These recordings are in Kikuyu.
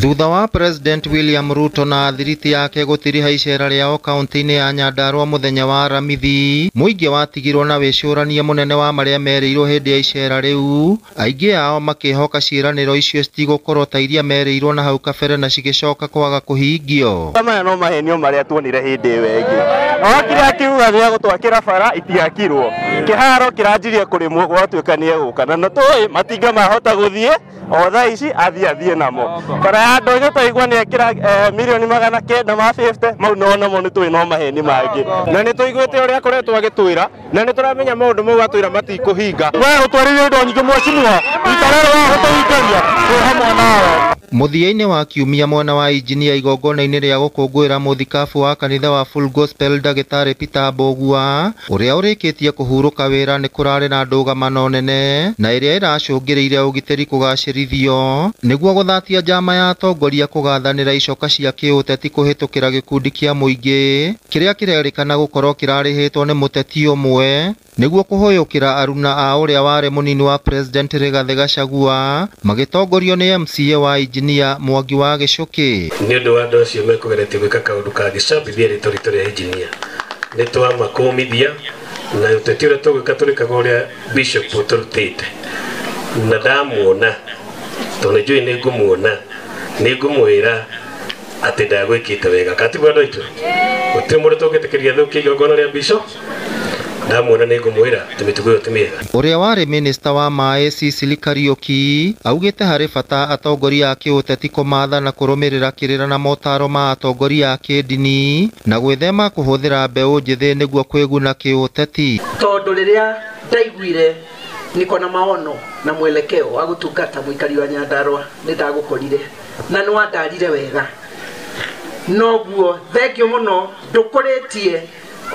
Thutha wa President William Ruto na thiriti yake gũtiriha icera rĩao kaunti-inĩ ya Nyandarua mũthenya wa Aramithi, mũingĩ watigirwo na wĩcũrania mũnene wa marĩa merĩirwo hĩndĩ ya icera rĩu, aingĩ ao makĩhoka ciĩranĩro icio citigũkorwo ta iria merĩirwo na hau kabere na cigĩcoka kwaga kũhingio. Maya no mahenio marĩa tuonire hĩndĩ ĩyo ĩngĩ. Okire akiuga nĩ egũtwakĩra bara itiakirwo. Kĩharo kĩranjirie kũrĩmwo gwatuĩka nĩ egũka na nĩ tũĩ matinga mahota gũthiĩ o thaa ici athiĩ namo. Bara ya ndonyo twaigua nĩ ekĩra milioni 950 mau no namo nĩ tũĩ no maheni mangĩ. Na nĩ tũiguĩte ũrĩa akoretwo agĩtwĩra na nĩ tũramenya maũndũ mau atwĩra matikũhinga. We ũtwarĩire indo nyingĩ mheshimiwa, ikara rĩu gũtũhingaria twĩ hamwe nawe. Mũthia-inĩ wa kiumia mwena wa injinia igongona-inĩ rĩa gũkũngũĩra mũthikabu wa kanitha wa Full Gospel ndagĩtarĩ Peter Mbũgua ũrĩa ũrĩkĩtie kũhurũka wĩra nĩ kũrarĩ na ndũgamano nene na ĩrĩa ĩracũngĩrĩire ũgitĩri kũgacĩrithio nĩguo gũthatia njama ya atongoria kũgathanĩra icoka cia kĩũteti kũhĩtũkĩra gĩkundi kĩa mũingĩ kĩrĩa kĩrerĩkana gũkorwo kĩrarĩhĩtwo nĩ mũteti ũmwe nĩguo kũhũyũkĩra aruna a ũrĩa warĩ mũnini wa President Rigathĩ Gachagua magĩtongorio nĩ MCA wa injinia Mwangi wa Gĩcũkĩ. Nĩ ũndũ wa andũ acio mekũgeretie gwĩka kaũndũ kangĩcambithia rĩtwa ritũ rĩa injinia nĩ twamakũmithia na ũteti ũrĩa tũgwĩka tũrĩkaga ũrĩa bishop ũtũrutĩte na ndamuona tondũ nĩnjũĩ nĩ ngũmuona nĩ ngũmwĩra atĩ ndagwĩkĩte wega katiguo andũ aitũ gũtirĩ mũndũ tũngĩtĩkĩria thũkie igongona rĩa bishop ndamuona nĩ ngũmwĩra atĩ mĩtugo ĩyo ti mĩega. Ũrĩa warĩ minista wa maĩ Cecily Kariũki augĩte harĩ bata atongoria a kĩũteti kũmatha na kũrũmĩrĩra kĩrĩra na motaro ma atongoria a kĩndini na gwĩthema kũhũthĩra mbeũ njĩthĩ nĩguo kwĩguna kĩũteti. Tondũ rĩrĩa ndaiguire niko na maono na mwelekeo wa gũtungata mũikari wa Nyandarua nĩ ndagũkorire na nĩ wandarire wega, noguo thengio mũno ndũkũrĩtie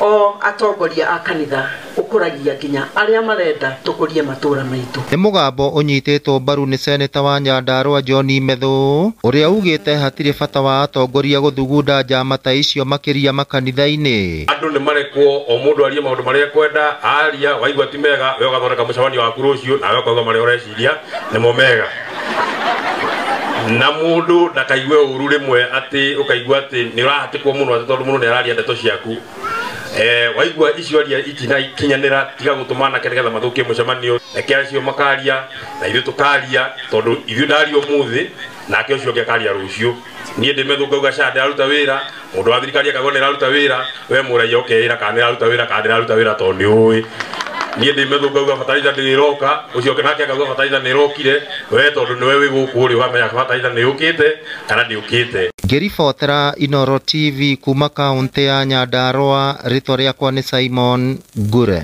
o atongoria a kanitha ũkũragia nginya arĩa marenda tũkũrie matũra maitũ. Nĩ mũgambo ũnyitĩtwo mbaru nĩ seneta wa Nyandarua John Methu ũrĩa ugĩte hatirĩ bata wa atongoria gũthugunda njama ta icio makĩria makanitha-inĩ. Andũ nĩ marekwo o mũndũ arie maũndũ marĩa ekwenda, aria waigua ti mega we ũgathondeka mũcemanio waku rũciũ nawe ũkauga marĩa ũreciria nĩmo mega. Na mũndũ ndakaigue ũru rĩmwe atĩ ũkaigua atĩ nĩ ũrahatĩkwo mũno atĩ tondũ mũndũ nĩ araria ndeto ciaku. Waigua icio aria itinakinyanĩra tiga gũtũma anake nĩgetha mathũkie mũcemanio, reke acio makaria na ithuĩ tũkaria tondũ ithuĩ ndaria ũmũthĩ nake ũcio ũngĩ akaria rũciũ. Niĩ ndĩ Methu ngauga ca ndĩraruta wĩra, mũndũ wa thirikari akauga nĩraruta wĩra, we mũraiya ũkeĩra kana nĩraruta wĩra kana ndĩraruta wĩra tondũ nĩũĩ. Niĩ ndĩ Methu ngauga bataraitha ndĩroka, ũcio ũngĩ nake akauga bataraitha nĩrokire, we tondũ nĩwe wĩ gũkũ rĩ ũkamenya bataraitha nĩyũkĩte kana ndĩũkĩte. Ngĩribotera Inooro TV kuma kaunti ya Nyandarua, rĩtwa rĩakwa nĩ Simon Ngure.